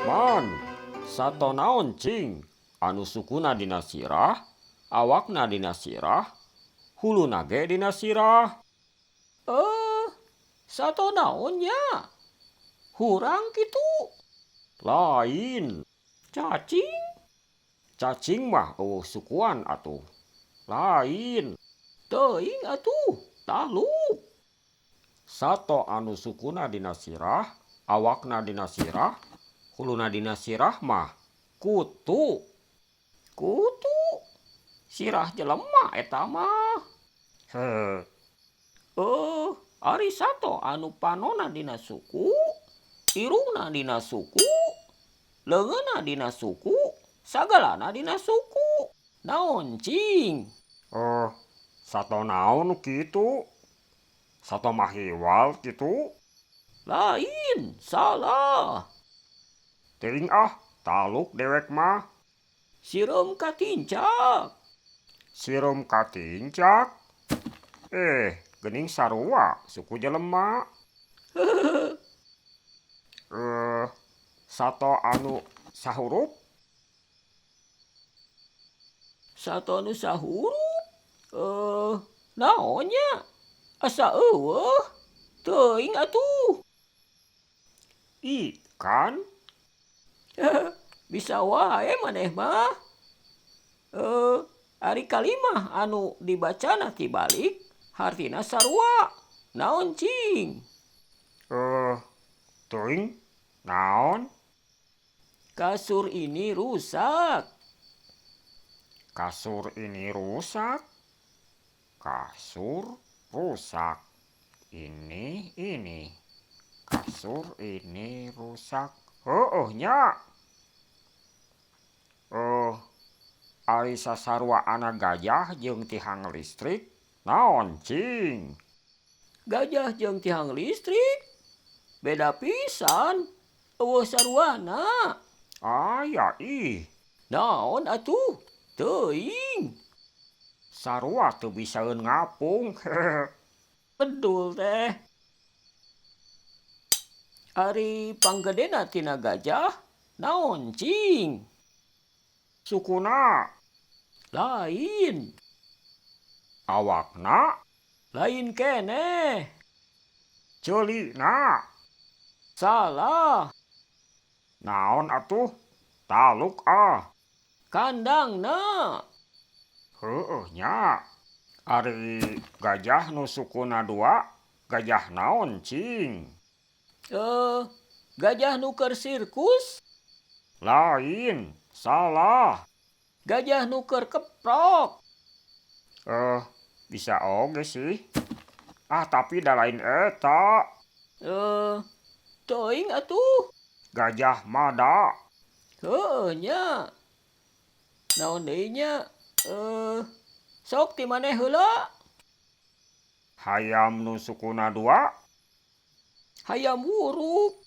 Man, sato naon cing anu sukuna dina sirah, awakna dina sirah, huluna ge dina sirah? Eh, sato naon nya? Hurang kitu? Lain. Cacing? Cacing mah euweuh sukuan atuh. Lain. Teuing atuh, taluk. Sato anu sukuna dina sirah, awakna dina sirah, huluna dina sirah mah kutu. Kutu? Sirah jelema eta mah. Heh. Eh, ari sato anu panona dina suku, irungna dina suku, leungeunna dina suku, sagalana dina suku. Naon cing? Eh, sato naon nu kitu? Sato mahiwal kitu? Lain, salah. Teuing ah, taluk dewek mah. Sireum katincak. Sireum katincak? Eh, geuning sarua suku jelema. Eh, sato anu sahurup? Sato anu sahurup? Eh, naon nya? Asa euweuh. Teuing atuh. Ikan? Bisa wae maneh mah. Eh, ari kalimah anu dibacana tibalik hartina sarua. Naon cing? Eh, teuing naon? Kasur ini rusak. Kasur ini rusak. Kasur rusak. Ini. Kasur ini rusak. Heueuh nya. Eh, ari sasaruaanna gajah jeung tihang listrik naon cing? Gajah jeung tihang listrik? Beda pisan. Euweuh saruana. Aya ih. Naon atuh? Teuing. Sarua teu bisaeun ngapung. Bedul teh. Ari panggedena tina gajah naon cing? Sukuna. Lain. Awakna? Lain keneh. Ceulina? Salah. Naon atuh? Taluk ah. Kandangna. Heueuh nya. Ari gajah nu sukuna dua, gajah naon cing? Eh, gajah nu keur sirkus? Lain, salah. Gajah nu keur keprok. Eh, bisa oge sih. Ah, tapi da lain eta. Eh, teuing atuh. Gajah Mada. Heueuh nya. Naon deui nya? Eh, sok ti maneh heula. Hayam nu sukuna dua? Hayam wuruk.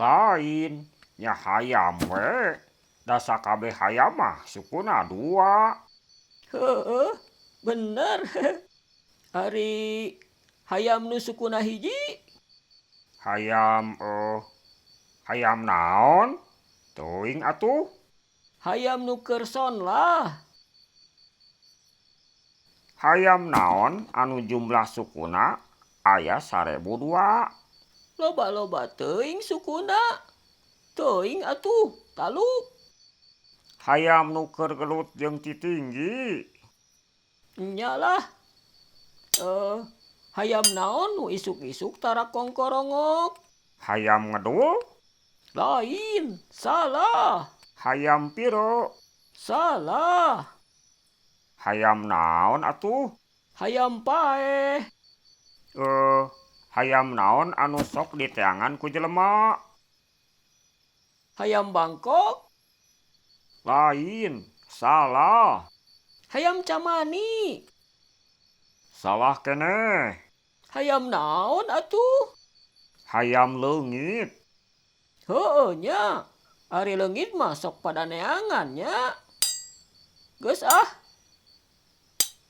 Lain, nya hayam we. Da sakabeh hayam mah sukuna dua. Heueuh, bener. Ari hayam nu sukuna hiji? Hayam hayam naon? Teuing atuh. Hayam nu keur sonlah. Hayam naon anu jumlah sukuna aya 1002? Loba-loba teuing sukuna. Teuing atuh, taluk. Hayam nu keur gelut jeung titinggi. Nya lah. Eh, hayam naon nu isuk-isuk tara kongkorongok? Hayam ngedul? Lain, salah. Hayam piro? Salah. Hayam naon atuh? Hayam paeh. Eh, hayam naon anu sok diteangan ku jelema? Hayam Bangkok? Lain, salah. Hayam camani. Salah keneh. Hayam naon atuh? Hayam leungit. Heueuh nya. Ari leungit mah sok pada neangan nya. Geus ah.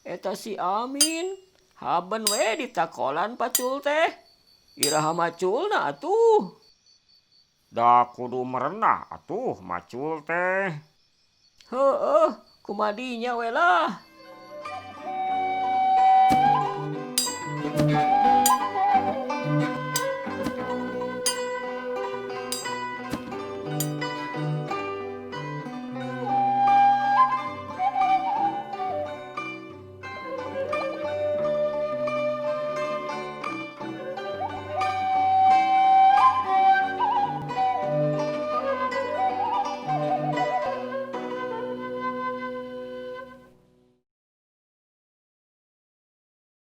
Eta si Amin haben we ditakolan pacul teh. Iraha maculna atuh? Da kudu merenah atuh macul teh. Heueuh, kumadinya we lah.